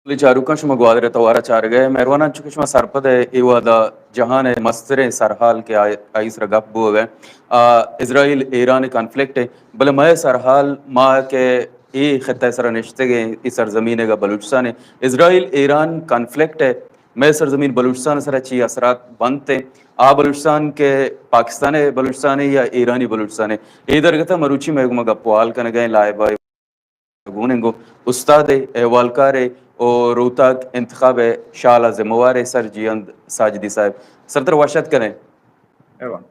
بلے چاروکاں، شما گوادر ءِ توار ءَ چارگ ءَ ئے۔ مہرواناں، چونکہ شما سرپد ئے، اے وہد ءَ جہان ءِ مستریں سرحال کہ آ-، آئی سرا گپ بوگ ءَ، آ، اسرائیل ایران ءِ کانفلکٹ ءَ، بلے مئے سرحال، ما کہ اے خطہ ءِ سرا نشتگ ایں، اے سرزمین ءِ بلوچستان ءَ، اسرائیل ایران کانفلکٹ ءَ مئے سرزمین بلوچستان ءِ سرا چی اثرات بنت ءُ آ بلوچستان کہ پاکستان ءِ بلوچستان ءَ یا ایرانی بلوچستان ءَ، اے درگت ءَ مروچی مئے گوما گپ ءُ ہال کنگ ءَ ایں لائب ءَ گون انگو استاد ءُ احوالکار ءُ او روتاک انتخاب ءِ شال ءِ ذمہ وار ءُ سر جیئند ساجدی صاحب۔ سر، ترا وش اتک کنیں۔ احوال۔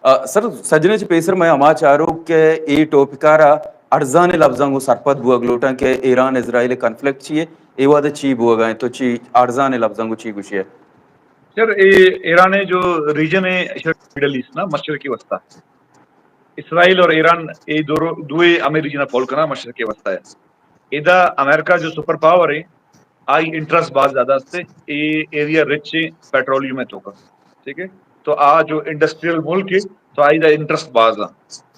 آ، سر، سجنیں چہ پیسر مئے ہما چاروک کہ اے ٹاپک ءَ را ارزانیں لبزاں گوں سرپد بوگ لوٹاں کہ ایران اسرائیل کانفلکٹ چی اے، اے وہد ءَ چی بوگ ءَ انت، تو چی ارزانیں لبزاں گوں چی گوشی ئے؟ سر، اے ایران ءِ جو ریجن ہے، مڈل ایسٹ نا، مشرقی وسطی۔ اسرائیل اور ایران، اے دو رو-، دوئے ہمے ریجن ءَ فالو کناں، مشرقی وسطی ءَ۔ ادا امریکہ جو سپر پاور ہے، آئی انٹرسٹ باز زیادہ است ہے، اے ایریا رچ ہے پیٹرولیم ءِ توکا، ٹھیک ہے؟ تو آ جو انڈسٹریل ملک ہے، تو آئی دا انٹرسٹ باز ہے۔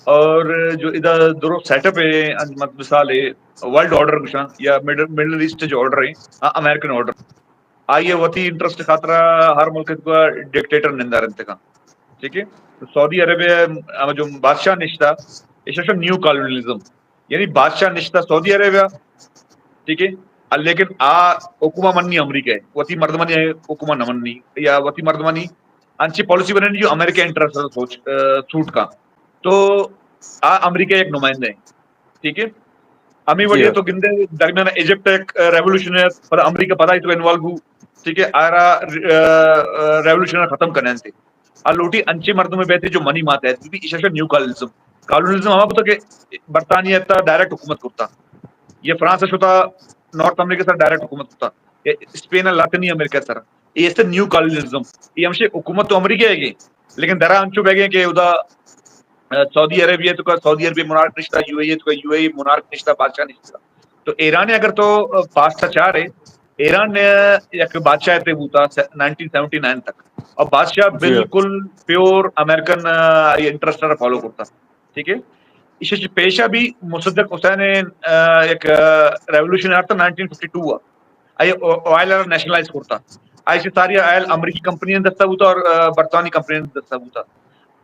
اور جو ادا درو سیٹ اپ ہے، مت-، مثال ہے، ورلڈ آرڈر گشاں یا مڈل، مڈل ایسٹ جو آرڈر ہے، آ امریکن آرڈر۔ آئی ءِ وتی انٹرسٹ خاطر ہر ملک ءِ توکا ڈکٹیٹر نندار انت کن۔ ٹھیک ہے؟ تو سعودی عربیہ ءِ ہما جو بادشاہ نشتا، ایشی ءَ نیو کالونیلزم، یعنی بادشاہ نشتا سعودی عربیہ، ٹھیک ہے؟ لیکن آ حکومت منی امریکہ ءِ، وتی مردمانی حکومت نہ منی، یا وتی مردمانی انچی پالیسی بنانی جو امریکہ انٹرسٹ سوچ، آ، سوٹ کا۔ تو آ امریکہ ءِ یک نمائندہ ہے، ٹھیک ہے؟ ہمیں جی وجہ ہاں۔ تو گندے درمیان ایجپٹ ءِ یک ریولوشن ہے، پر امریکہ پدا ہی تو انوالو ہو، ٹھیک ہے؟ آرا، آ، آ، ریولوشن ختم کرنے تھے۔ آ لوٹی انچیں مردمے بیتے جو منی مات ءِ، بی ایشی ءَ نیو کالونیلزم۔ کالونیلزم ہما بوتا کہ برطانیہ ءِ تہا ڈائریکٹ حکومت کرتا۔ یہ فرانس ءَ شتا، نارتھ امریکہ ءِ سرا ڈائریکٹ حکومت کرتا۔ یہ اسپین ءَ لاطینی امریکہ ءِ سرا۔ یہ ایسے نیو کالونیلزم۔ یہ ہمشے حکومت تو امریکہ ءِ گے، لیکن درا انچو بہ گئے کہ ادا، آ، سعودی عربیہ ءِ توکا سعودی عربیہ مونارک نشتا، یو اے ای ءِ توکا یو اے ای مونارک نشتا، بادشاہ نشتا۔ تو ایران ءَ اگر تو، آ، پاسٹ ءَ چارے، ایران ءَ یک بادشاہ تے بوتا س-، نائنٹین سیونٹی نائن تک۔ اور بادشاہ جی۔ بالکل پیور امریکن، آ، یہ انٹرسٹ ءَ فالو کرتا۔ ٹھیک ہے؟ ایشی چہ پیشا بھی مصدق حسین ءِ، آ، یک، آ، ریولوشن آتا نائنٹین ففٹی ٹو ءَ۔ آئی او-، آئل ءَ نیشنلائز کرتا۔ آئی چہ ساری آئل امریکی کمپنی دستا بوتا اور، آ، برطانوی کمپنی دستا بوتا۔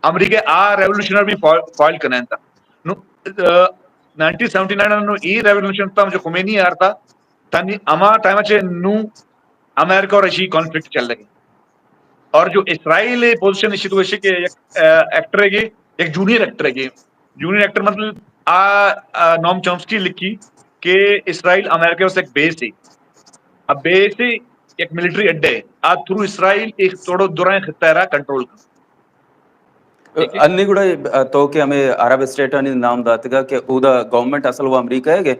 امریکہ آ ریولوشن بھی فا-، فائل کنائنتا۔ نو، آ، نائنٹین سیونٹی نائن نو ای ریولوشن تھا جو خمینی آرتا، تنی ہما ٹائم چہ نو امریکہ اور ایشی کانفلکٹ چل رہی۔ اور جو اسرائیل ءِ پوزیشن ایشی تو ایشی کہ یک، آ، ایکٹر ہے کہ یک جونیئر ایکٹر ہے کہ جونیئر ایکٹر مطلب آ، آ، نوم چومسکی لکھی کہ اسرائیل امریکہ واسطے ایک بیس ہے۔ اب بیس ہے، یک ملٹری اڈے ہے۔ آ تھرو اسرائیل ایک توڑو درائیں خطہ را کنٹرول کر۔ ٹھیک ہے؟ انی گڑا تو کہ ہمیں عرب اسٹیٹانی نام داتگا کہ اودا گورنمنٹ اصل وہ امریکہ ہے کہ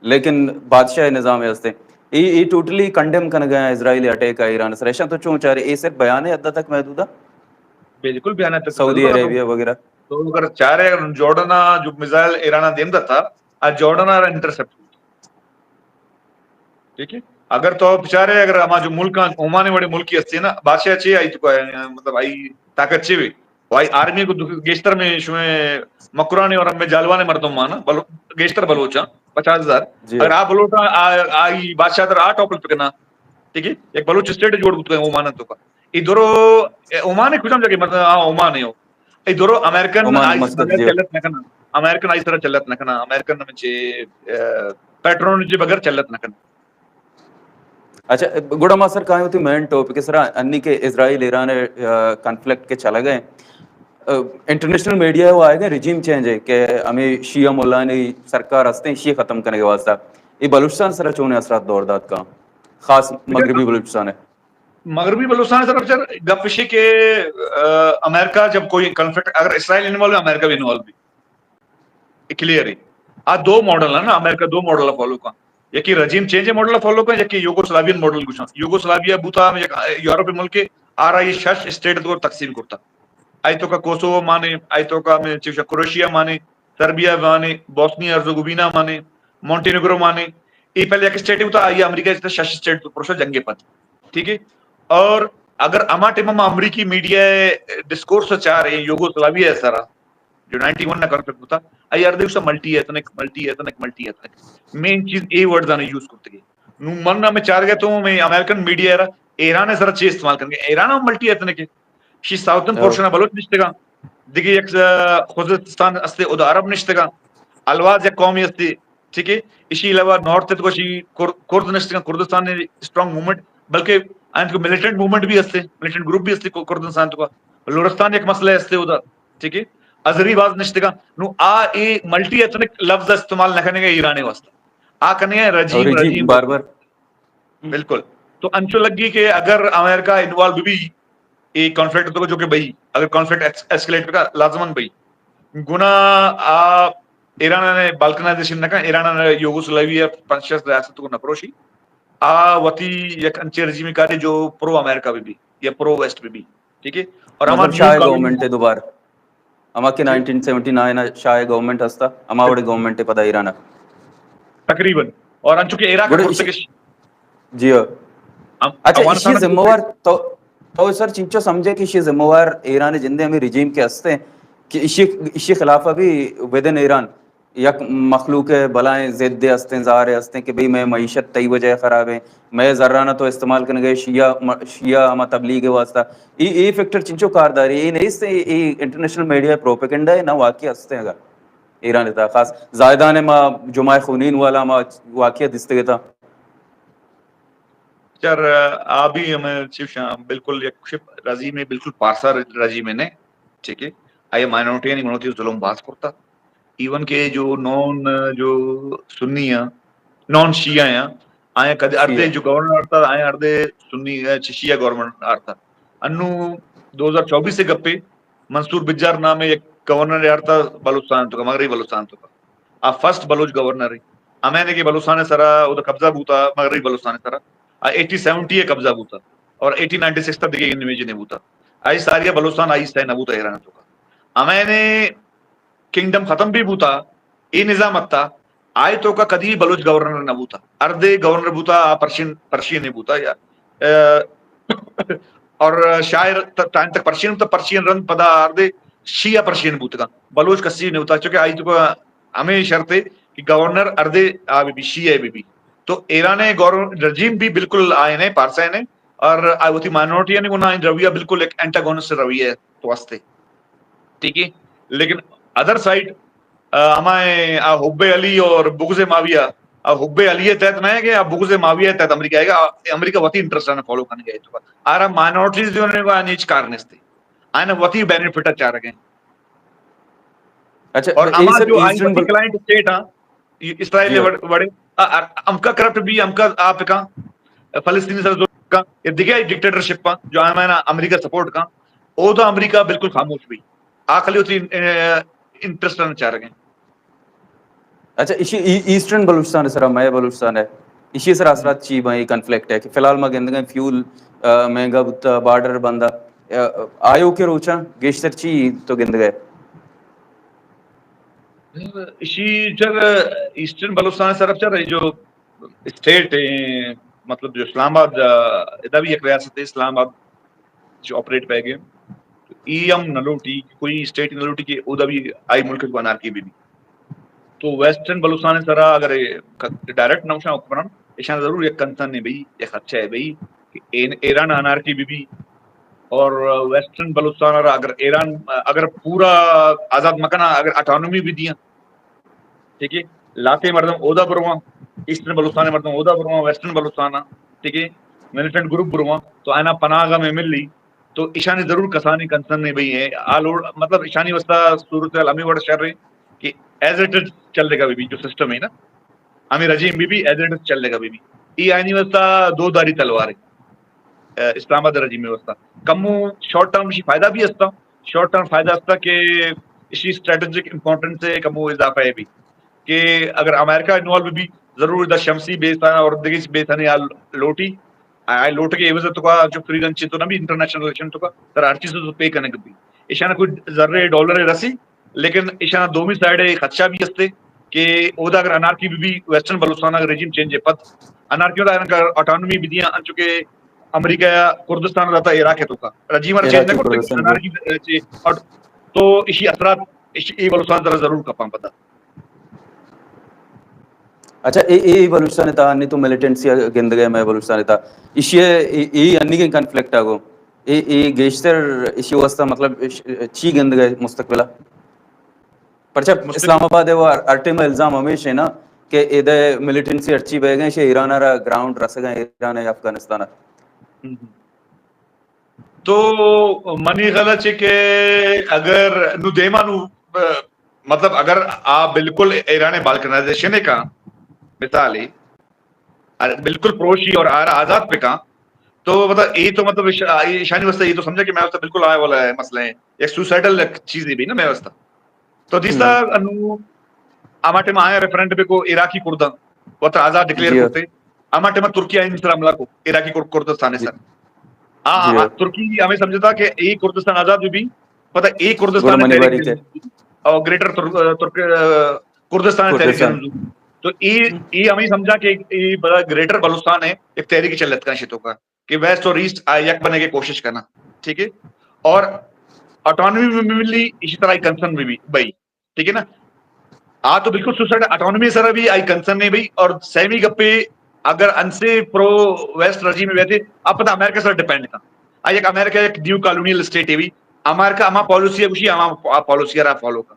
لیکن بادشاہ نظام ہستے۔ ای، ای ٹوٹلی کنڈیم کنگا اسرائیلی اٹیک آ ایران سر۔ ایشاں تو چون چارے، ای صرف بیان ہے حد تک محدود ہے؟ بالکل بیان ہے تک سعودی محدود ہے۔ عربیہ وغیرہ۔ تو اگر چارے، اگر جارڈن آ جو میزائل ایران آ دیم دتا، آ جارڈن آ انٹرسپٹ۔ ٹھیک ہے؟ اگر تو بچارے، اگر ہما جو ملک آ، عمان وڑے ملکی ہستے نا، بادشاہ چے آئی تو کوئی، مطلب آئی طاقت چے بھی؟ و آئی آرمی کو دو-، گیشتر میں شویں مکرانی اور ہمیں جالوانے مردم مانا، بلو-، گیشتر بلوچاں، پچاس ہزار۔ جی۔ اگر آ بلوچاں، آ، آئی بادشاہ در آ ٹاپل پکنا، ٹھیک ہے؟ ایک بلوچ اسٹیٹ جوڑ بوتگا عمان تو کا۔ ای درو، اے عمان کجام جگہ، مطلب، ہاں، عمان ہے ہو۔ ای درو امریکن عمان آئی مسقط بغیر جی۔ چلت نہ کنا۔ امریکن آئی سرا چلت نہ کنا۔ امریکن ہمیں چے، اے، پیٹرون چے بغیر چلت نہ کنا۔ اچھا، گڑا ما سر کائیں وتی مین ٹاپک سرا، انی کہ اسرائیل ایران، آ، کنفلکٹ کے چلگ ء، آ، انٹرنیشنل میڈیا وہ آئے گئے رجیم چینج ہے کہ ہمیں شیعہ ملانی سرکار ہستے ہیں، شیعہ ختم کرنے کے واسطہ۔ یہ بلوچستان سرا چون اثرات دور دات کا، خاص مغربی بلوچستان ہے۔ مغربی بلوچستان سرا سر گپ اشی کہ، آ، امریکہ جب کوئی کنفلکٹ، اگر اسرائیل انوالو ہے، امریکہ بھی انوالو بھی۔ کلیئر ہے۔ آ دو ماڈل ہے نا، امریکہ دو ماڈل فالو کا۔ یکی رجیم چینج ماڈل فالو کا، یکی یوگوسلاوین ماڈل گوشاں۔ یوگوسلاویا بوتا ہم یک یورپی ملک ہے، آرا یہ شش اسٹیٹ تو تقسیم کرتا۔ آئی تو کا کوسوو مانے، آئی تو کا میں چوشا کروشیا مانے، سربیا مانے، بوسنیا ہرزگوبینا مانے، مونٹینیگرو مانے۔ یہ پہلے یک اسٹیٹ ہوتا، آئی امریکہ جیسے شش اسٹیٹ تو پروسا جنگ پد۔ ٹھیک ہے؟ اور اگر ہما ٹائم ہم امریکی میڈیا ڈسکورس چار ہے یوگوسلاویا سرا، جو نائنٹی ون نا کانفلکٹ بوتا، آئی ہر دے گوشتا multi ethnic, multi ethnic, multi ethnic. Main چیز اے ورڈز آنے یوز کرتے گے۔ نوں من ہمے چارگ ءَ تو ہمے امریکن میڈیا ءَ را ایران ءِ سرا چے استعمال کنگ ءَ؟ ایران ہم ملٹی ایتھنک ہے۔ شی ساؤتھرن پورشن ءَ بلوچ نشتگاں، دگہ یک، آ، خوزستان استے، اودا عرب نشتگاں، الواز یک قومی استے، ٹھیک ہے۔ اشی علاوہ نارتھ ءَ تو اشی کر-، کرد نشتگاں، کردستان نے اسٹرانگ موومنٹ، بلکہ آیاں تو ملیٹنٹ موومنٹ بھی استے، ملیٹنٹ گروپ بھی استے کو-، کردستان تو کا۔ لورستان یک مسئلہ استے اودا، ٹھیک ہے۔ ازری باز نشتگاں، نوں آ اے ملٹی ایتھنک لفظ استعمال نہ کنگ ءَ ایران ءِ واسطہ۔ آ کنگ ءَ رجیم، رجیم، رجیم۔ بار بار۔ بالکل۔ تو انچو لگی کہ اگر امریکہ انوالو بی اے کانفلکٹ تو جو کہ بئی، اگر کانفلکٹ ایس-، ایسکلیٹ کا لازمن بئی، گنا آ ایران نے بالکنائزیشن نہ کن، ایران نے یوگوسلاویا پنچ شش ریاست کو نہ پروشی۔ آ وتی یک انچے رجیمی کاری جو پرو امریکہ بی بی یا پرو ویسٹ بی بی، ٹھیک ہے؟ اور ہما مطلب نیو شاہ کالونی گورنمنٹ دوبارہ، ہما کہ نائنٹین سیونٹی نائن شاہ گورنمنٹ ہستا، ہما وڑے گورنمنٹ پدا ایران۔ تقریباً۔ اور انچو کہ عراق گڑا کرتگش۔ جی ہاں۔ ہم-، اچھا، افغانستان ایشی ذمہ وار تو، تو سر چنچو سمجھے کہ ایشی ذمہ وار ایران جندے ہمیں رجیم کے ہستے ہیں کہ ایشی، ایشی خلاف ابھی ودن ایران یک مخلوق بلائیں ضد ہستیں، ظاہر ہستیں کہ بھئی مئے معیشت تئی وجہ خراب ہے، مئے زرانا تو استعمال کنگے شیعہ، شیعہ ہما تبلیغ واسطہ۔ ای، ای فیکٹر چنچو کارداری، ای نیست، ای، ای انٹرنیشنل میڈیا پروپیگنڈا ہے، نہ واقعی ہستیں اگر ایران تا خاص زاہدان ما جمعہ خونین والا ما واقعہ دستگتا۔ چر آ بھی ہمیں چوشاں بالکل یک شپ رجیم ہے، بالکل پارسا رجیم ہے نے، ٹھیک ہے۔ آئی مائنورٹی نے منوتی ظلم باز کرتا۔ ایون کہ جو نان، جو سنی ہیں، نان شیعہ ہیں، آئیں کدی اردے شیعہ۔ جو گورنر آرتا، آئیں اردے سنی، اے، چ-، شیعہ گورنر آرتا۔ انو دو ہزار چوبیس سے گپے منصور بجار نام یک گورنر آرتا بلوچستان تو کا، مغربی بلوچستان تو کا۔ آ فرسٹ بلوچ گورنر ہے۔ ہمیں نے کہ بلوچستان سرا او قبضہ بوتا، مغربی بلوچستان سرا۔ آ ایٹی سیونٹی قبضہ بوتا۔ اور ایٹی نائنٹی سکس تک دیگه انویژن بوتا۔ آئی ساری بلوچستان آئی سہ نہ بوتا ایران تو کا۔ ہمیں نے کنگڈم ختم بھی بوتا، اے نظام اتا، آئی تو کا کدی بلوچ گورنر نہ بوتا۔ اردے گورنر بوتا، آ پرشین، پرشین بوتا یا، اے، اور شاعر ت-، ٹائم تک پرشین تو پرشین رند پدا اردے شیعہ پرشین بوتگا۔ بلوچ کسی نہیں ہوتا، چونکہ آئی تو کا ہمیں شرط ہے کہ گورنر اردے آ بی بی، شیعہ بی بی۔ تو ایران گورنر رجیم بھی بالکل آئے نے، پارسا نے، اور آ وتی مائنورٹی نے گنا رویہ بالکل ایک اینٹاگونسٹ رویہ تو ہستے۔ ٹھیک ہے، لیکن ادر سائیڈ، آ، ہمائیں آ حب علی اور بغض معاویہ، آ حب علی تحت نہ ہے کہ آ بغض معاویہ تحت امریکہ آئے گا، آ، امریکہ وتی انٹرسٹ نے فالو کرنے گئے تو آرا مائنورٹیز جو نے وہ نیچ کار نستے، آئین وتی بینیفٹ چاہ رہے ہیں۔ اچھا، اور اما جو آئی وتی کلائنٹ اسٹیٹ ہاں، اسرائیل وڑے، آ، آ، امکا کرپٹ بھی، امکا آپ کا فلسطینی سر کا، یہ دیگه ڈکٹیٹرشپ جو آنا امریکہ سپورٹ کا، او تو امریکہ بالکل خاموش بھی۔ آ خلی ہوتی، اے، انٹرسٹ نہ چاہ رہے ہیں۔ اچھا، ایشی ای-، ایسٹرن بلوچستان سرا، مئے بلوچستان ہے، ایشی سرا اثرات چی بیں، یہ کنفلکٹ ہے کہ فی الحال ما گندگیں فیول، آ، مہنگا بوتا، بارڈر بندا، آ، آیو کے روچاں گیشتر چی تو گندگے؟ ایشی چر ایسٹرن بلوچستان سرا چر جو اسٹیٹ ہیں، مطلب جو اسلام آباد، آ، ادا بھی ایک ریاست ہے اسلام آباد، جو آپریٹ پہ گئے۔ تو ای ہم نہ لوٹی، کوئی اسٹیٹ نہ لوٹی کہ اودا بھی آئی ملک کو انارکی بھی بھی۔ تو ویسٹرن بلوچستان سرا اگر ڈائریکٹ نوشاں حکمران، ایشان ضرور یک کنسرن نے بھئی، یک خدشہ ہے بھئی کہ این-، ایران انارکی بھی بھی۔ اور ویسٹرن بلوچستان را اگر ایران، اگر پورا آزاد مکنا، اگر اٹانومی بھی دیاں، ٹھیک ہے، لاتے مردم اودا برواں، ایسٹرن بلوچستان مردم اودا برواں، ویسٹرن بلوچستان، ٹھیک ہے، ملیٹنٹ گروپ برواں، تو آنا پناہ گاہ میں ملی، تو ایشانی ضرور کسانی کنسرن نے بھئی ہے۔ آ لوڑ-، مطلب ایشانی واسطہ صورتحال ہمیں وڑ شر ہے کہ ایز اٹ از چل لے گا بھی، جو سسٹم ہے نا، ہمیں رجیم بھی، بھی ایز اٹ از چل لے گا بھی، بھی۔ یہ آئینی واسطہ دو داری تلوار ہے۔ اے، اسلام آباد رجیم واسطہ کمو شارٹ ٹرم شی فائدہ بھی ہستا، شارٹ ٹرم فائدہ ہستا کہ اسی اسٹریٹجک امپورٹنس سے کمو اضافہ ہے بھی کہ اگر امریکہ انوالو بھی ضرور دا شمسی بیس آنا اور دگہ بیس آنے آ لوٹی، آ لوٹ کے عوض تو کا جو فری رن چی تو نہ بھی انٹرنیشنل ریلیشن تو کا سر ہر چیز تو پے کرنے بھی ایشانا کوئی ذرے ڈالر رسی، لیکن ایشانا دومی سائیڈ ہے خدشہ بھی ہستے کہ اودا اگر انارکی بھی، بھی ویسٹرن بلوچستان اگر رجیم چینج ہے پد انارکی ہوتا ہے اٹانومی بھی دیا، انچو کہ امریکہ یا کردستان رہتا عراق ہے تو کا رجیم اور چینج نہ کرتے انارکی چی، اور تو اسی اثرات اسی بلوچستان ذرا ضرور کپاں پتہ۔ اچھا، اے، اے بلوچستان ءِ تہا انی تو ملیٹنسی گندگ ءَ مئے بلوچستان ءِ تہا، ایشی ءَ اے، اے انی کہ کنفلکٹ آ گو، اے، اے گیشتر ایشی واسطہ مطلب اش-، چی گندگ ءَ مستقبل ءَ؟ پرچا مستقبل اسلام آباد ءِ و ہر، ہر ٹائم الزام ہمیش ہے نا کہ ادے ملیٹنسی ہرچی بہ گئے، ایران ءَ را گراؤنڈ رسگ ءَ، ایران ءَ افغانستان ءَ۔ ہم۔ تو منی خیال ءَ چہ کہ اگر نو دیما نو، مطلب اگر آ بالکل ایران ءِ بالکنائزیشن ءَ کاں، مثال ہے، بالکل پروشی اور آرا آزاد پہ کاں، تو مطلب اے تو مطلب اش-، آ، ایشانی واسطہ اے تو سمجھا کہ میں واسطہ بالکل آئے والا ہے مسئلہ ہے، ایک سوسائڈل چیز ہے بھی نا میں واسطہ۔ تو دیستا ہم۔ انو ہما ٹائم آیا ریفرنڈم کو عراقی کرداں وت آزاد ڈکلیئر جی۔ کرتے، ہما ٹائم ترکیہ ان سر حملہ کو عراقی کر-، کردستان جی۔ سر۔ ہاں، جی۔ ہاں، ترکی ہمیں سمجھتا کہ اے کردستان آزاد بھی، پتہ اے گڑا کردستان منی تحریک باری تے۔ اور گریٹر تر-، ترک، کردستان تحریک کردستان۔ جنوب۔ تو اے، ہم۔ اے ہمیں سمجھا کہ اے بڑا گریٹر بلوچستان ہے، ایک تحریک چلت کا شتوں کا۔ کہ ویسٹ اور ایسٹ آ یک بننے کی کوشش کرنا، ٹھیک ہے، اور آٹونومی میں ملی اسی طرح کنسرن میں بھی بھائی، ٹھیک ہے نا؟ آ تو بالکل سوسائڈ آٹونومی سر بھی آئی کنسرن نہیں بھائی، اور سیمی گپے اگر انسے پرو ویسٹ رجیم میں بیٹھے، اپنا امریکہ سر ڈیپینڈ تھا۔ آ یک امریکہ یک نیو کالونیل اسٹیٹ ہے بھی، امریکہ ہما پالیسی ہے، اسی ہما پالیسی را فالو کا۔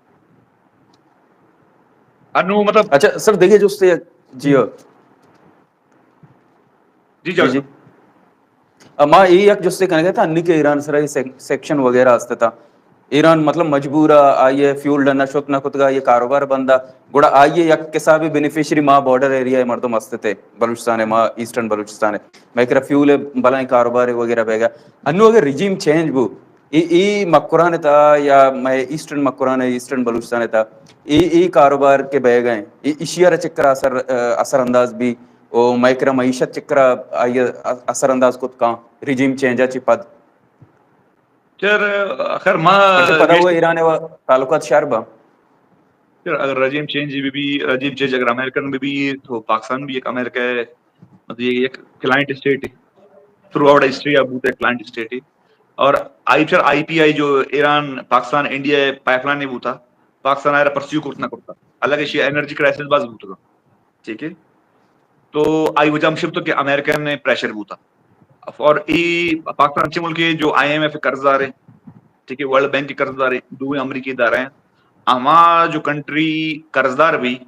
انو مطلب اچھا سر، دیکھیے جو اس سے، جی ہاں۔ جی، جی، جی۔ ما اے یک جستے کنگا تھا، انی کہ ایران سرا اے سیک-، سیکشن وغیرہ است تھا۔ ایران مطلب مجبور آ، آئی فیول ڈنا شت نہ کتگا، اے کاروبار بندا۔ گڑا آئی یک حسابے بینیفیشری ما بارڈر ایریا مردم است تھے، بلوچستان ہے، ما ایسٹرن بلوچستان ہے۔ میں کرا فیول بلائیں کاروبار وغیرہ بیگا۔ انو اگر رجیم چینج بو، اے، اے مکران تھا یا میں ایسٹرن مکران ہے، ایسٹرن بلوچستان تھا، اے، اے کاروبار کے بہ گئے، اے ایشی را چکر اثر، اثر انداز بھی او مئے کرا معیشت چکرا آئی ء اثر انداز کت کاں رجیم چینج ء چہ پد؟ چر، خیر، ما پدا وہ گیشتر ایران و تعلقات شر با۔ چر، اگر رجیم چینج بھی بھی، رجیم چینج اگر امریکن بھی بھی، تو پاکستان بھی ایک امریکہ ہے، مطلب، یہ ایک کلائنٹ اسٹیٹ ہے، تھرو آؤٹ ہسٹری آ بوتا ہے کلائنٹ اسٹیٹ ہے۔ اور آئی پی آئی، جو ایران، پاکستان، انڈیا پائپ لائن نہیں بوتا، پاکستان آئرا پرسیو کرت نہ کرتا، حالانکہ ایشی انرجی کرائسس باز بوتا۔ ٹھیک ہے، تو آئی وجہ ہم شفت کہ امریکہ نے پریشر بوتا۔ اور ای پاکستان اچھے ملک ہے جو آئی ایم ایف قرض دار ہے، ٹھیک ہے، ورلڈ بینک کے قرض دار ہے، دو امریکی ادارے ہیں۔ ہما جو کنٹری قرض دار بھی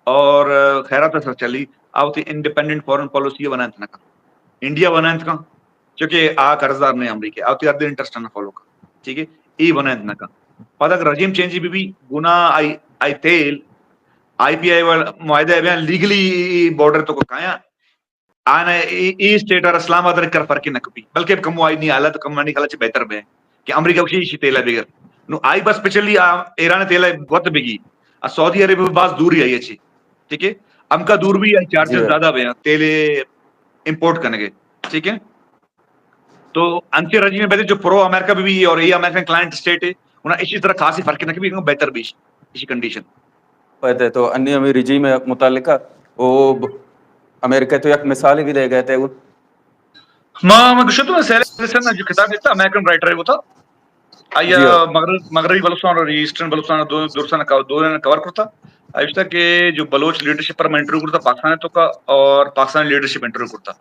اور خیرات سر چلی، آوتی انڈیپینڈنٹ فارن پالیسی بنائیں تنکا، انڈیا بنائیں تنکا۔ چونکہ آ قرض دار نہیں امریکہ، آوتی ہر دن انٹرسٹ نہ فالو کا۔ ٹھیک ہے، ای بنائیں تنکا۔ پدا رجیم چینج بھی بھی گنا آئی، آئی تیل آئی پی آئی وال معاہدہ بیان لیگلی بارڈر تو کو کایا۔ آنا ای، ای اسٹیٹ اور اسلام آباد کر فرق نہ کپی، بلکہ کم آئی نی حالت کم آنی خلاچ بہتر بے کہ امریکہ اسی اسی تیلا بغیر۔ نو آئی بس پچھلی آ، ایران تیلا بہت بگی۔ آ سعودی عرب باز دور ہی آئی اچھی۔ ٹھیک ہے؟ ہم کا دور بھی آئی چارجز زیادہ بے تیل امپورٹ کرنے کے۔ ٹھیک ہے؟ تو انچے رجیم بیتے جو پرو امریکہ بھی، بھی اور یہ امریکن کلائنٹ اسٹیٹ ہے، انہاں اسی طرح خاصی فرق نہ کہ بھی بہتر بھی اسی کنڈیشن۔ پتہ ہے تو انی ہمیں رجیم متعلقہ وہ ب-، امریکہ تو یک مثال بھی دے گئے تھے وہ۔ ما، ما گشتو سیل ایڈسن جو کتاب لکھتا، امریکن رائٹر ہے وہ تھا۔ آیا مغرب، مغربی بلوچستان اور ایسٹرن بلوچستان دو، دو سال کا-، دو دن کور کرتا۔ آیا کہ جو بلوچ لیڈرشپ پر میں انٹرویو کرتا پاکستان تو کا، اور پاکستان لیڈرشپ انٹرویو کرتا۔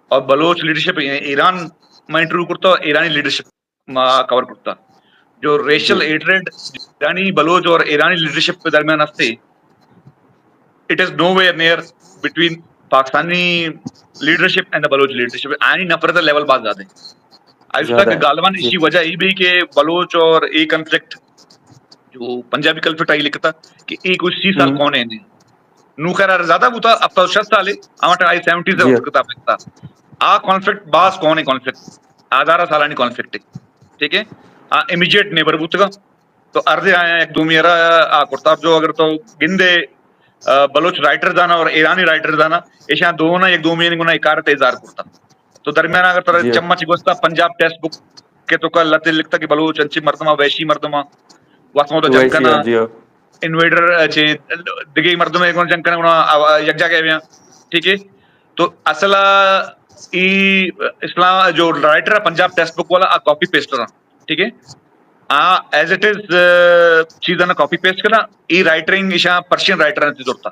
اور بلوچ لیڈرشپ ایران ما انٹرویو کرتا، ایرانی لیڈرشپ ما کور کرتا۔ جو ریشل ہیٹریڈ ایرانی بلوچ اور ایرانی لیڈرشپ کے درمیان ہستے، it is nowhere near between Pakistani leadership and the Baloch leadership. آنی نفرت لیول بہت زیادہ ہے۔ آئی کہ غالباً اسی وجہ یہ بھی کہ بلوچ اور یہ کنفلکٹ جو پنجابی کنفلکٹ آئی لکھتا کہ یہ کوئی سی سال کون ہے نہیں۔ نو خیر آر زیادہ بوتا، اب تو شست سال ہے، ہمارا آئی سیونٹیز ہے، اس کتاب لکھتا۔ آ کانفلکٹ باز کون ہے کانفلکٹ؟ ہزارہ سالانی کانفلکٹ ہے۔ ٹھیک ہے؟ آ امیجیٹ نیبر بوتگا۔ تو ارزے آیا یک دومی را آ کرتا۔ جو اگر تو گندے، آ، بلوچ رائٹر دانا اور ایرانی رائٹر دانا، ایشاں دونا یک دومی گنا اکارت اظہار کرتا۔ تو درمیان اگر ترا چمچ گوستا پنجاب ٹیکسٹ بک کہ تو کا لتے لکھتا کہ بلوچ انچی مردما، وحشی مردما، واسمو تو جنگ کنا، انویڈر چے دگے مردم ہے کون جنگ کنا، یک جگہ بیاں۔ ٹھیک ہے؟ تو اصل ای اسلام جو رائٹر ہے پنجاب ٹیکسٹ بک والا، آ کاپی پیسٹ رہا۔ ٹھیک ہے؟ آ ایز اٹ از چیزاں کاپی پیسٹ کنا، ای رائٹرنگ ایشاں پرشین رائٹر نے زورتا۔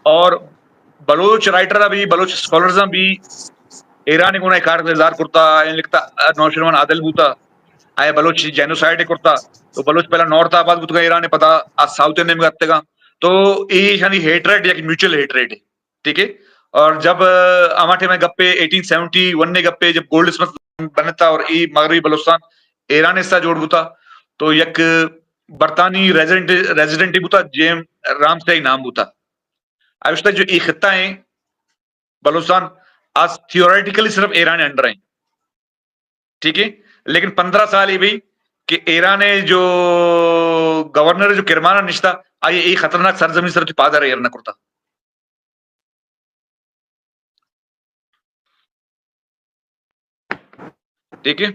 اور بلوچ رائٹر بھی، بلوچ اسکالرز بھی ایران گونا کار اظہار کرتا، آیاں لکھتا نوشیروان عادل بوتا، آیا بلوچ جینوسائیڈ کرتا، تو بلوچ پہلا نارتھ آباد بوتگا ایران، پدا آ ساؤتھ نیمگا اتگا۔ تو اے ایشانی ہیٹریڈ یک میوچل ہیٹریڈ ہے، ٹھیک ہے۔ اور جب، آ، ہما ٹائم گپے ایٹین سیونٹی ون نے گپے جب گولڈ اسمتھ بنتا اور اے مغربی بلوچستان ایران حصہ جوڑ بوتا، تو یک برطانوی ریزیڈنٹ، ریزیڈنٹ بوتا، جیم رامسے نام بوتا۔ اوشتا جو اے خطہ ہیں بلوچستان، آ تھیوریٹیکلی صرف ایران انڈر ہیں، ٹھیک ہے، لیکن پندرہ سال ہی بھی کہ ایران جو گورنر جو کرمانہ نشتا، آئی اے خطرناک سرزمین سر پادر ایر نہ کرتا۔ ٹھیک ہے۔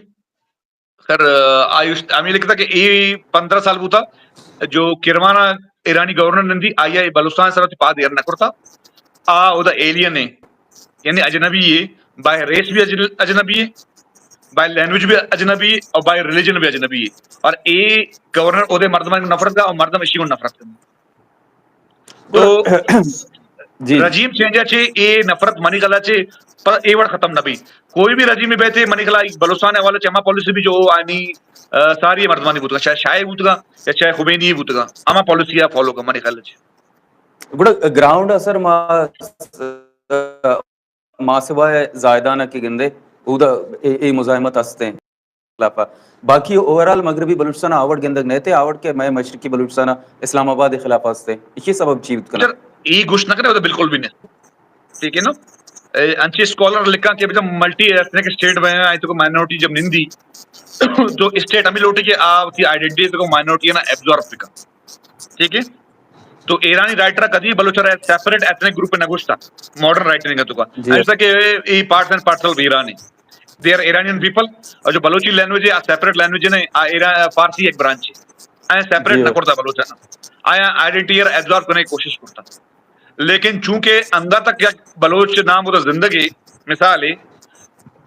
خیر، آ، آیوش، ہمیں لکھتا کہ اے پندرہ سال بوتا جو کرمانہ ایرانی گورنر نندی، آئی اے بلوچستان سر پاد ایر نہ کرتا۔ آ اودا ایلین ہے، یعنی اجنبی ہے، بائی ریس بھی اجن-، اجنبی ہے، بائی لینگویج بھی اجنبی ہے اور بائی ریلیجن بھی اجنبی ہے۔ اور اے گورنر اودے مردمان نفرت کا اور مردم اشی کو نفرت کرتا۔ تو جی۔ رجیم چینج چے اے نفرت منی خیال چے پر اے وڑ ختم نہ بی۔ کوئی بھی رجیم بیتے منی خیال بلوچستان حوالے چے ہما پالیسی بھی جو آنی، آ، ساری مردمانی بوتگا، چاہے شاہ بوتگا یا چاہے خمینی بوتگا، ہما پالیسی آ فالو کا منی خیال چے۔ گڑا گراؤنڈ اثر ما، ماسبہ زاہدان کہ گندے، اودا اے، اے مزاحمت ہستیں۔ خلاف ء۔ باقی اوورآل مغربی بلوچستان ء آوڑ گندگ نہ ات، آوڑ کہ مئے مشرقی بلوچستان ء اسلام آباد ء خلاف است۔ ایشی سبب چی بوت کنت؟ سر، ای گوشت نہ کنئے، او تو بالکل بھی نہ۔ ٹھیک ہے نا؟ اے، انچیں اسکالر لکھاں کہ بجا ملٹی ایتھنک اسٹیٹ بہ، آئی تو کو مائنورٹی جب نندی، تو اسٹیٹ ہمیں لوٹی کہ آ وتی آئیڈینٹی تو کو مائنورٹی نا ایبزارب بکن۔ ٹھیک ہے؟ تو ایرانی رائٹر کدی بلوچ را سیپریٹ ایتھنک گروپ نہ گوشتا، ماڈرن رائٹنگ تو کا۔ جی۔ ایسا کہ ای پارٹس اینڈ پارسل ایرانی۔ They are Iranian people۔ اور جو بلوچی لینگویج ہے، آ سیپریٹ لینگویج نہیں، آ ایران، فارسی ایک برانچ ہے۔ آیا سیپریٹ جی۔ نہ کرتا بلوچ ہے نا۔ آیا آئیڈینٹی ایبزارب کرنے کی کوشش کرتا۔ لیکن چونکہ اندر تک یک بلوچ نام ہوتا زندگی مثال ہے،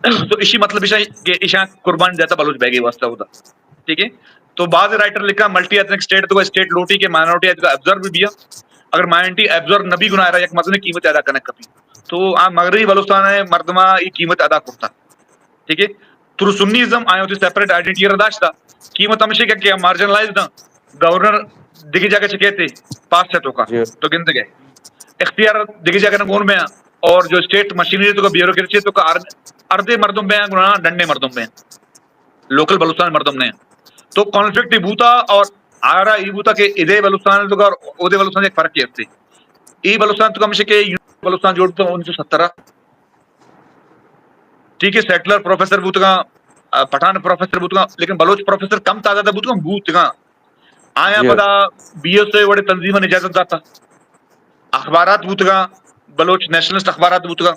تو اسی مطلب ایشاں کہ ایشاں قربان جاتا بلوچ بیگے واسطہ ہوتا۔ ٹھیک ہے؟ تو بعض رائٹر لکھا ملٹی ایتھنک اسٹیٹ تو اسٹیٹ لوٹی کہ مائنورٹی ایبزارب بھی بیا۔ اگر مائنورٹی ایبزارب نہ بی گناہ را یک مزن قیمت ادا کنک کپی۔ تو آ مغربی بلوچستان ہے مردمہ یہ قیمت ادا کرتا۔ ٹھیک ہے؟ تھرو سنیزم آیا ہوتی سیپریٹ آئیڈینٹی را داشتا۔ قیمت ہمیشہ کہ، کہ مارجنلائز دا، گورنر دگہ جگہ چہ کہتے، پاس ہے تو کا، جی۔ تو گندگ ہے۔ اختیار دگہ جگہ نہ گون میں، اور جو اسٹیٹ مشینری تو کا، بیوروکریسی تو کا، ار-، اردے مردم بے گنا ڈنڈے مردم بے، لوکل بلوچستان مردم نے۔ تو کانفلکٹ ہی بوتا اور آرا ہی بوتا کہ ادے بلوچستان تو کا، ادے بلوچستان ایک فرق ہی ہستے۔ ای بلوچستان تو ہمیشہ کہ بلوچستان جوڑ تو انیس سو سترہ۔ ٹھیک ہے، سیٹلر پروفیسر بوتگاں، آ، پٹھان پروفیسر بوتگاں، لیکن بلوچ پروفیسر کم تعداد بوتگاں، بوتگاں۔ آیا جی۔ پدا بی ایس اے وڑے تنظیماں اجازت داتا۔ اخبارات بوتگاں، بلوچ نیشنلسٹ اخبارات بوتگاں۔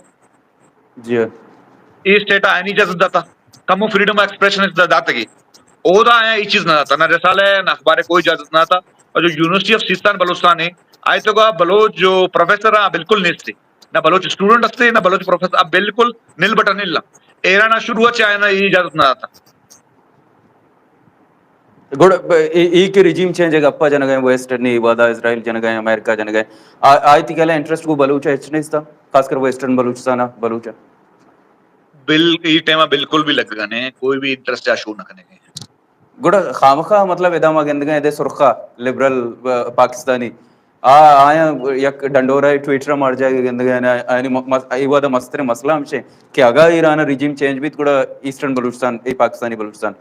جی۔ اے اسٹیٹ آئینی اجازت داتا۔ کمو فریڈم ایکسپریشن دا-، داتگی۔ اودا آیا اے چیز نہ داتا، نہ رسالہ ہے، نہ اخبار ہے، کوئی اجازت نہ داتا۔ اور جو یونیورسٹی آف سیستان بلوچستان ہے، آئی تو کا بلوچ جو پروفیسر ہے، بالکل نہیں تھے۔ نہ بلوچ اسٹوڈنٹ ہستے، نہ بلوچ پروفیسر، اب بالکل نل بٹا نل۔ ایران شروع چ آیا نا، یہ اجازت نہ آتا۔ گڑ ای، ای کہ رجیم چینج گپا جنگا ہیں، ویسٹرن، ودا اسرائیل جنگا ہیں، امریکہ جنگا ہیں۔ آ-، آئی تی کہلا انٹرسٹ کو بلوچ ہے، ہچ نہیں تھا، خاص کر ویسٹرن بلوچستان، بلوچ۔ بل-، ای ٹائم بالکل بھی لگگا نہیں، کوئی بھی انٹرسٹ آ شو نہ کنے۔ گڑا خامخواہ مطلب ادا ما گندگا ہیں، ادے سرخا، لبرل، آ، پاکستانی۔ آ، آیاں یک ڈنڈورا ٹویٹر مار جائے گندگا ہیں، آیانی م-، مس-، ای ودا مستر مسئلہ ہمشے کہ اگا ایران رجیم چینج بیت، گڑا ایسٹرن بلوچستان، ای پاکستانی بلوچستان۔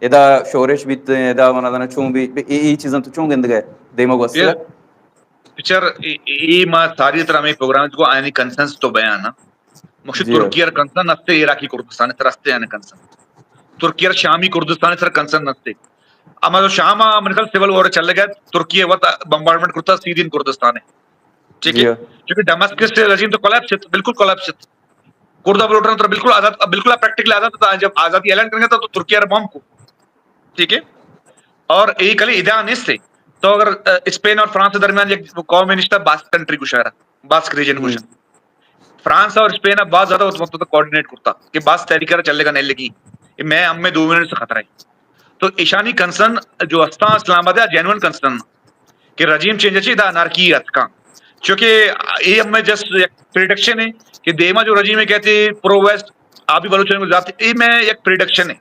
ادا شورش بیت، ادا منا دانا چون بی، ای، ای چیزاں تو چون گندگا ہے؟ دیما گوستا۔ پچر ای، ای ما ساری طرح ہمیں پروگرام کو آیانی کنسنس تو بیان ہے۔ مخشی جی۔ ترکیہ را کنسرن ہستے عراقی کردستان سر ہستے آنے کنسرن۔ ترکیہ را شامی کردستان سر کنسرن ہستے۔ اما تو شام آ من خیال سول وار چلے گئے، ترکیہ وت بمبارڈمنٹ کرتا سیرین کردستان ہے۔ ٹھیک ہے؟ جی۔ کیونکہ ڈماسکس سے رجیم تو کولیپس ہے، بالکل کولیپس ہے۔ کردہ بلوٹنا تو بالکل آزاد، بالکل پریکٹیکلی آزاد تھا۔ جب آزادی اعلان کریں گے تو، تو ترکیہ را بم کو۔ ٹھیک ہے؟ اور ایک علی ادا نہیں سے۔ تو اگر، آ، اسپین اور فرانس کے درمیان ایک قوم نشتا باسک کنٹری کو شہر، باسک ریجن کو ہم۔ شہر۔ فرانس اور اسپین ء باز زیادہ وت مطلب کوآرڈینیٹ کرتا کہ باز تحریک را چلے گا نہیں لگی۔ یہ میں ہم میں دو منٹ سے خطرہ ہے۔ تو ایشانی کنسرن جو ہستا اسلام آباد ہے، جینوئن کنسرن کہ رجیم چینج اچی دا انارکی اتکا۔ چونکہ اے ہمے جسٹ یک پریڈکشن ہے کہ دیما جو رجیم ہے کہتے پرو ویسٹ، آ بھی بلوچوں کو ذات، اے میں یک پریڈکشن ہے،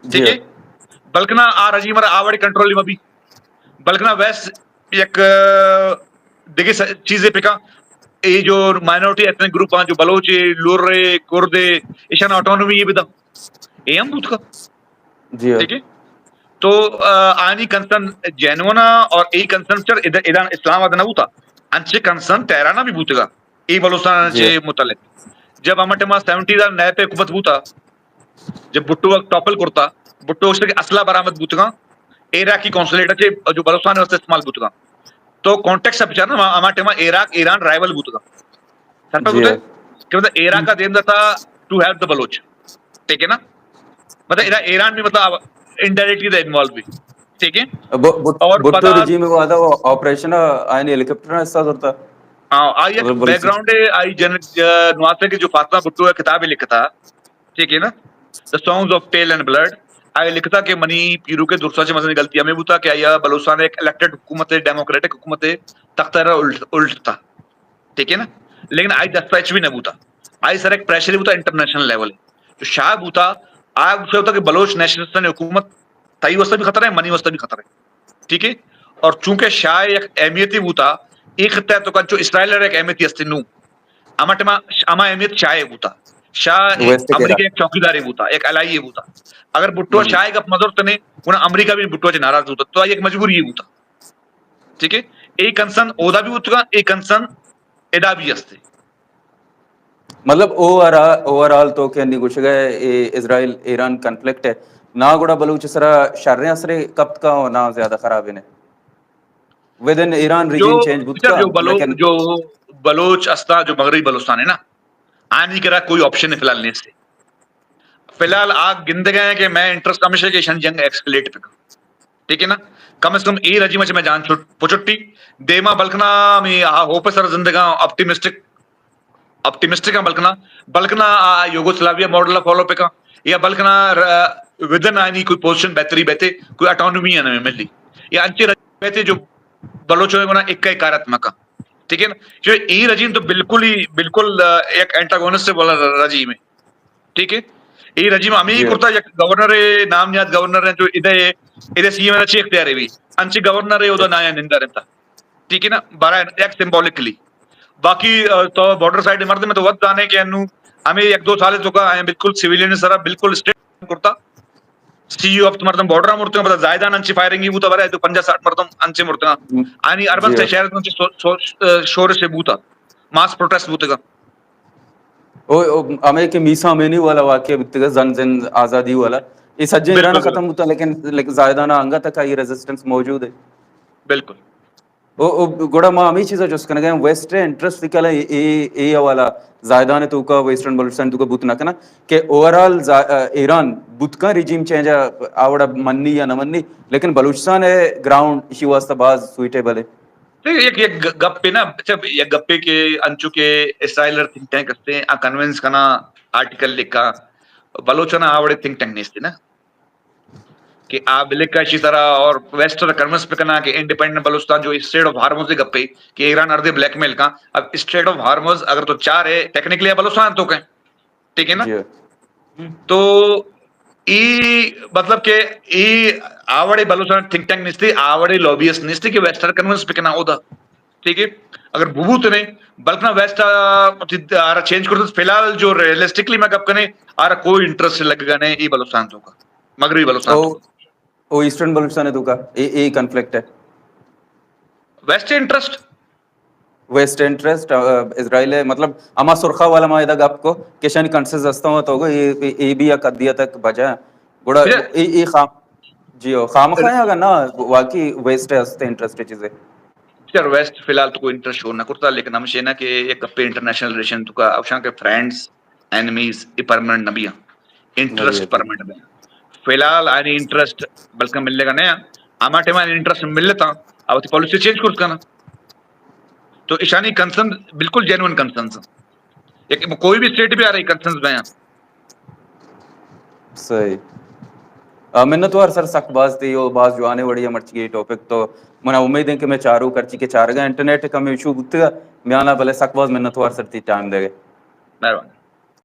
ٹھیک ہے؟ بلکنا آ رجیم را آوڑے کنٹرول میں بھی، بلکنا ویسٹ یک دگہ چیزیں پکا، اے جو مائنورٹی ایتھنک گروپ ہیں، جو بلوچ ہے، لور ہے، کرد ہے، ایشان آٹونومی یہ بدا، اے ہم بوت کا، ٹھیک ہے؟ تو آنی کنسرن جینونا، اور اے کنسرن چر ادان اسلام آباد نہ ہوتا، انچے کنسرن تہران بھی بوتگا، اے بلوچستان چے متعلق۔ جب ہمٹے ما سیونٹی دا نئے پہ حکومت بوتا، جب بھٹو ء ٹاپل کرتا، بھٹو ء گوشت کہ اسلحہ برآمد بوتگاں، عراقی قونصلیٹ ء چہ جو بلوچستان ء واسطہ استعمال بوتگاں۔ تو کانٹیکسٹ ء بچار نا، ہما ٹائم ء عراق ایران رائیول بوتگاں۔ سرپد بوتے کہ مطلب عراق ء دیم داتا ٹو ہیلپ دا بلوچ، ٹھیک ہے نا؟ مطلب ادا ایران بھی مطلب انڈائریکٹلی دا انوالو بھی، ٹھیک ہے؟ اور بھٹو رجیم وہدا آپریشن آئین ہیلی کاپٹر حصہ کرتا۔ ہاں، آئی بیک گراؤنڈ ہے، آئی جن نواسے کے جو فاطمہ بھٹو ہے کتاب لکھتا، ٹھیک ہے نا؟ The songs of tale and blood. آئی لکھتا کہ منی پیرو کے درسا سے مزنی غلطی ہمیں بوتا کہ آیا بلوچستان ایک الیکٹڈ حکومت ہے، ڈیموکریٹک حکومت ہے، تخت را الٹ الٹتا، ٹھیک ہے نا؟ لیکن آئی دستا اچ بھی نہ بوتا، آئی سر ایک پریشر بوتا انٹرنیشنل لیول، جو شاہ بوتا، آ گوشتا کہ بلوچ نیشنلسٹ نے حکومت تئی واسطہ بھی خطرہ ہے، منی واسطہ بھی خطرہ ہے، ٹھیک ہے؟ اور چونکہ شاہ یک اہمیتی بوتا، ایک خطہ تو کنچو اسرائیل ایک اہمیتی ہستی نو، ہما ٹائم ہما اہمیت شاہ ء بوتا۔ شاہ امریکہ یک چوکیدارے بوتا، یک الائیے بوتا۔ اگر بھٹو شاہ ء گپ مزور تنے، گڑا امریکہ بھی بھٹو چ ناراض بوتا۔ تو یک مجبوری یہ بوتا۔ ٹھیک ہے؟ اے کنسرن اودا بھی بوتگا، اے کنسرن ادا بھی ہستے۔ مطلب اوور اوور آل تو کہ انی گوشگا اے اسرائیل ایران کنفلکٹ ہے، نا گڑا بلوچ سرا شریں اثرے کپت کا، نا زیادہ خراب نے۔ ودن ایران رجیم چینج بوت کا، جو بلوچ، لیکن جو بلوچ استا، جو مغربی بلوچستان ہے نا، آنی کرا کوئی آپشن فی الحال نہیں سے۔ فی الحال آ گندگا ہیں کہ میں انٹرسٹ ہمیشہ کہ ایشانی جنگ ایکسکلیٹ پکا، ٹھیک ہے نا؟ کم از کم اے رجیم اچ میں جان چھٹ پچٹی دیما بلکنا میں آ ہوپ سر زندگا، آپٹیمسٹک آپٹیمسٹک ہاں، بلکنا بلکنا آ یوگوسلاویا ماڈل فالو پکا، یا بلکنا ودن آنی کوئی پوزیشن بہتری بہتے، کوئی اٹانومی ہے نا ملی، یا انچے رجیم بہتے جو بلوچوں گنا ایک ایک کارت مکا، ٹھیک ہے نا؟ جو اے رجیم تو بالکل ہی بالکل ایک اینٹاگونسٹ والا رجیم ہے، ٹھیک ہے؟ اے رجیم ہمیں ہی کرتا، یک گورنر ہے، نام نیاد گورنر ہے جو ادے ادے سی ایم چی اختیار ہے بھی، انچے گورنر ہے ادا نایا نندا رہتا، ٹھیک ہے نا؟ بارہ ایک سمبولکلی۔ باقی تو بارڈر سائیڈ مردم تو وت زانے کہ انو ہمیں یک دو سال تو کا آئیں بالکل سویلین سرا بالکل اسٹیٹ کرتا۔ سی یو ہفت مردم بارڈر مرتے ہیں، پتہ زاہدان انچی فائرنگ ہی بوتا، برے تو پنجاہ ساٹھ مردم انچے مرتے ہیں۔ آنی اربن سے شہر انچے شور سے بوتا، ماس پروٹیسٹ بوتے گا۔ او ہمیں کہ میسا مینی والا واقعہ بیتگا، زن زن آزادی والا، یہ سجے ایران ختم ہوتا، لیکن لیکن زاہدانہ انگا تک یہ ریزسٹنس موجود ہے۔ بالکل۔ او او گڑا ما ہمیں چیزا جست کنگا ہیں، ویسٹ انٹرسٹ کلا اے اے حوالہ زاہدان توکا، ویسٹرن بلوچستان توکا بوت نہ کنا کہ اوور آل ایران بوت کن رجیم چینج آوڑا منی یا نہ منی، لیکن بلوچستان ہے گراؤنڈ اشی واسطہ باز سوئٹیبل ہے۔ یک یک گپے نا، اچھا، یک گپے کہ انچو کہ اسرائیل تھنک ٹینک ہستے، آ کنوینس کنا، آرٹیکل لکھا، بلوچانا آوڑے تھنک ٹینک نیستے نا۔ کہ آ بلک کا اسی طرح اور ویسٹ را کنوینس پہ کنا کہ انڈیپینڈنٹ بلوچستان جو اسٹریٹ آف ہارمز دے گپے کہ ایران اردے بلیک میل کا، اب اسٹریٹ آف ہارمز اگر تو چار ہے ٹیکنیکلی بلوچستان تو کہیں، ٹھیک ہے نا؟ تو ای مطلب کہ ای آوڑے بلوچستان تھنک ٹینک نستی، آوڑے لوبیسٹ نستی کہ ویسٹ را کنوینس پہ کنا ہوتا، ٹھیک ہے؟ اگر بوت نے بلکنا ویسٹ آرا چینج کرتے، فی الحال جو ریئلسٹکلی میں گپ کنے، آرا کوئی انٹرسٹ لگگا نے ای بلوچستان تو کا، مغربی بلوچستان تو کا۔ او ایسٹرن بلوچستان ہے تو کا اے اے کنفلکٹ ہے۔ Vested interest? Vested interest Israel ہے، مطلب ہما سرخا والا ما ادا گپ کو کہ شانی کنسز ہستا ہوا تو گو اے اے بی یا قدیہ تک بجا گڑا اے اے خام جی ہو خامخا ہے اگر نا واقعی ویسٹ ہے ہستے انٹرسٹ چیزیں۔ سر ویسٹ فی الحال تو کوئی انٹرسٹ شو نہ کرتا، لیکن ہم شینا کہ ایک گپے انٹرنیشنل ریلیشن تو کا اوشان کے فرینڈز اینمیز ای پرماننٹ نہ بیاں، انٹرسٹ پرماننٹ بیاں۔ فی الحال آنی انٹرسٹ بلکہ ملے گا نیا، ہما ٹائم آنی انٹرسٹ ملتا، اب تی پالیسی چینج کرت کنا۔ تو ایشانی کنسرن بالکل جینوئن کنسرنز ہیں۔ یک کوئی بھی اسٹیٹ بھی آ رہی کنسرنز بیاں۔ صحیح۔ آ، منتوار سر، سک باز تئی و باز جوانیں وڑی ءَ مرچی ٹاپک تو منا امید ایں کہ مئے چاروک ہرچی کہ چارگا انٹرنیٹ کمے ایشو بوتگا میانا، بلے سک باز منتوار سر تئی ٹائم دیگے۔ مہربانی۔